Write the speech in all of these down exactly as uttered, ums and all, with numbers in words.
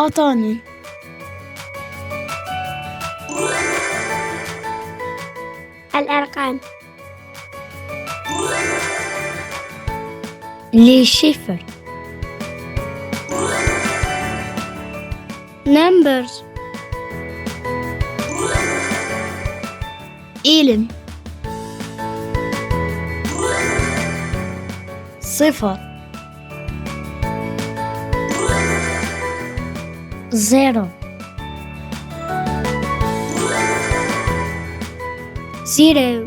أطاني. الأرقام. Les chiffres. Numbers. علم. صفر. Zéro. Zéro.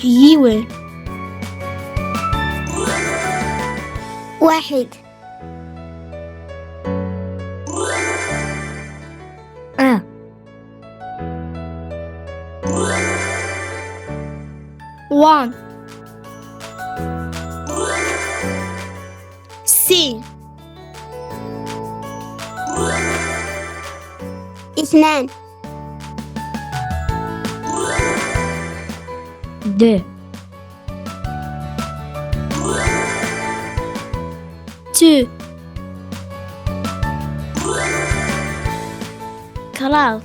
Yiwen. واحد. Un. One. Si. اثنان. Deux. Two. Kraḍ.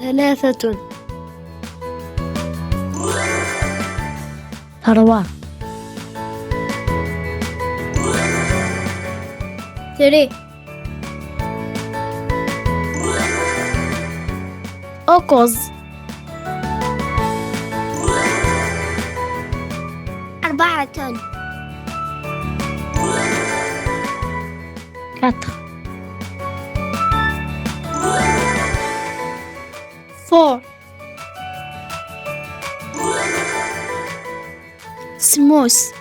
ثلاثة. ثروة. Three. أوكوز. أربعة. Quatre. Four. سموس.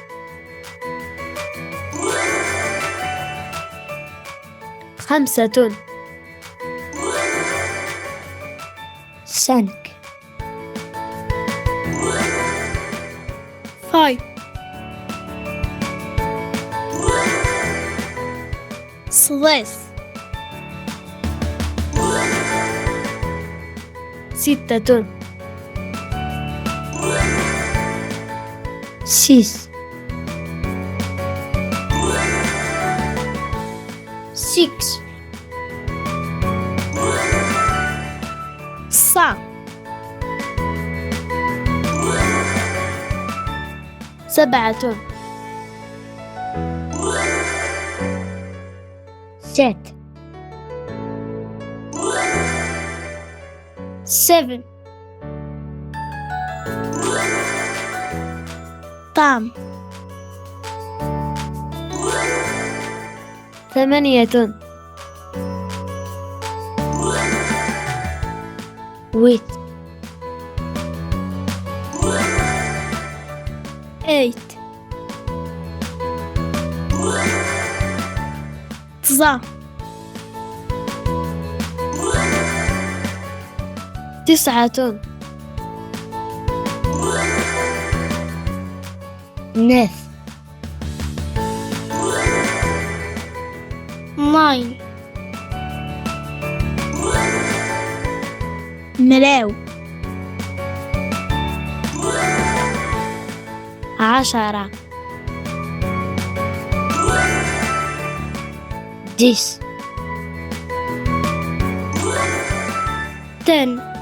خمسة. Cinq. Five. Six. ستة. Six. Six. Sept. سبعة. Sept. Seven. ثمانية. Huit. Eight. تسعة. تسعة. Neuf. Nine. مراو. عشرة. Dix. Ten.